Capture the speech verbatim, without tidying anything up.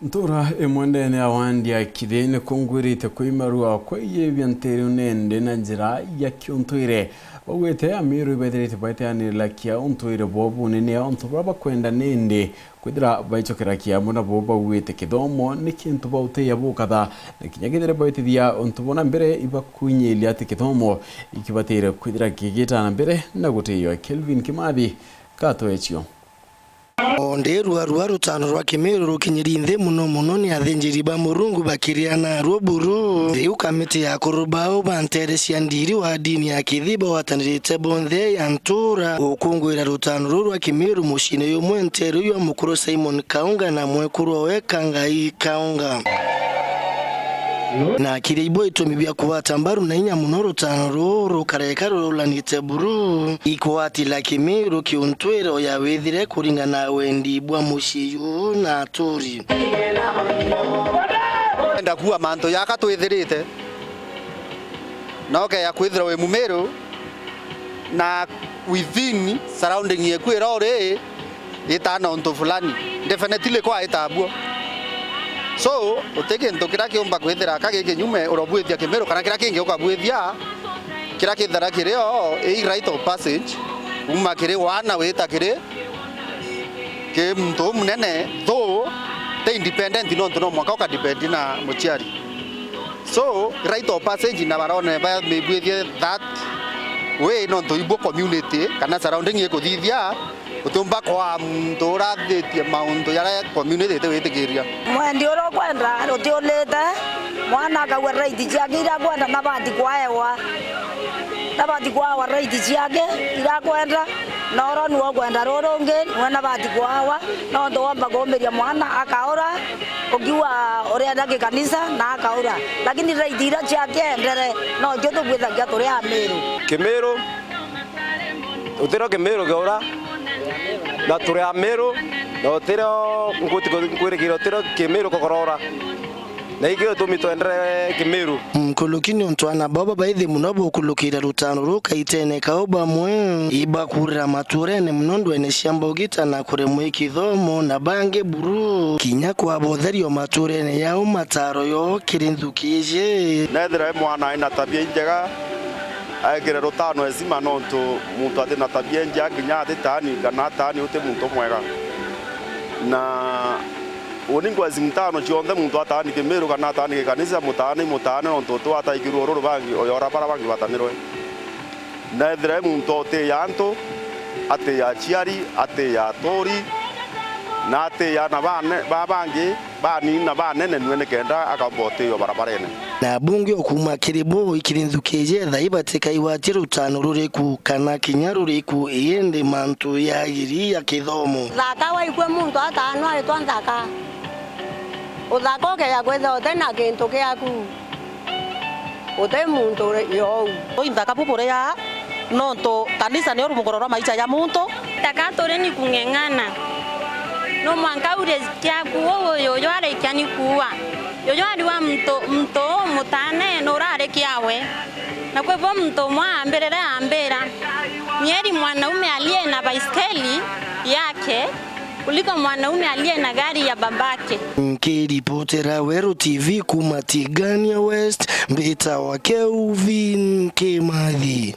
Ntuura imwe ndene ya wandi ya Kithi ni kungwirite kwimarua kwiyibia nteere nende na njira ya kiuntwire. Baugite Amiru ibaithirite baiteaniriragia untwire bwao bunene, untu buria bakwenda nende kwithira baicokeragia amwe nabo baugite kithomo ni kintu bautiia bukatha, na kinya kethira baitithia untu buna mbere ibakwinyiria ati kithomo ikibatire kwithira kigita na mbere na gutiiwa. Kelvin Kimathi, Gato ecio. O ndi ruarua rutano rwa Kimiru rukinyiri nthi muno muno ni athinjiri ba Murungu bakiriana ruo buru. Riu kamiti ya akuru bao ba nteere cia ndiri wa dini ya Kithi bagwatanirite bonthe ya ntuura gukunguira rutano ruu rwa Kimiru muciine jumwe nteere jwa mukuru Simon Kaunga na mwekuru owe Kangai Kaunga. Na kiria ibo itumi bia kugwata mbaru na inya muno rutano ruu rukareka rurulanite buru. Ikwati la Kimiru kiuntwiro ya withire kuringana na wendi bwa mucii juu na aturi. Enda kuuga mantu jaka twithirite, na ukeya kwithirwa wi Mumiru, na within surrounding yeku iria uri, itaana untu fulani, definitely kwa itabuo. So, uti kintu kiria kiumba kwithira ka gi kinyume urobwithia Kimiru, kana kiria kingi ukabwithia, kiria kithira kiri o i rite of passage, kuuma kiri wana wita kiri, ki muntu umunene, though ti independent, nontu no mwanka ukadepend na muciari. So, rite of passage na barone bamibwithie that way, nontu ibuo community kana surrounding ikuthithia, utiumba kwaa muntu urathitie mauntu jaria community itiwitikiria. Mwendi uria ukwenda utiulite, mwana akagua right ciake iria akwenda, nabati kwaewa, nabati kwaewa right ciake iria akwenda, na uria niwe ukwenda rurungi, niwe nabati kwaewa, nontu womba kuumiria mwana akaura, ukiuga urienda gikanisa na akaura, lakini right iria ciake endere, no cio tubwithagia turi Amiru. Kimiru, utirio Kimiru kiura, na turi Amiru, na utirio nguti nkwirikira utirio Kimiru kukorora. Na ikio gitumi twendere Kimiru. Nkuluki ni untu ana baba baithi muno bukulukira rutano ruu kaitene kau, bamwe ibakurira maturene muno ndwene cia mbogita na kuremwa i kithomo, na bangi buru kinya kwaba utherio maturene yao mataro yoo kiri nthuki iji. Nethira i mwana aina tabia injega, aikire rutano heshima, nontu muntu atina tabia injega kinya atitaani kana ataani uti muntu mwega. Na Uni ngwezi mutano cionthe, muntu ataani Kimiru kana ataani gikanisa, mutaani, mutaani, nontu uti wataikirue ururu bangi, oyora bara bangi batanirwe. Na ethira i muntu utiia antu, atiia aciari, atiia aturi, na atiia ana bane-, ba bangi, banini na banene, nue nikenda akomba utiiwa barabarene. Na abunge o kuuma kiri bo ikiri nthuki iji, ethai batikaiwatie rutano ruriku kana kinya ruriku, indi mantu yagiri ya kithomo. Thaka waikue muntu ataanwa aitwa nthaka. Uthaka ukeya kwithirwa uti na kintu giaku. Uti muntu uri ou. Ui nthaka bu buria, nontu kanisa nio rumugoro rwa maisha ja muntu. Taka turi ni kung'eng'ana. No mwanka ure kiaku uu yuyu arikia ni kuua. Yuyu ari wa muntu, muntu uu mutane nurari kiawe. Na kwi bo muntu umwe aambirire aambira, "Ni heri mwanaume aliye na baiskeli yake kuliko mwanaume aliye na gari ya babake." Nkiripotera Weru T V kuuma Tigania West, mbitawa Kelvin Kimathi.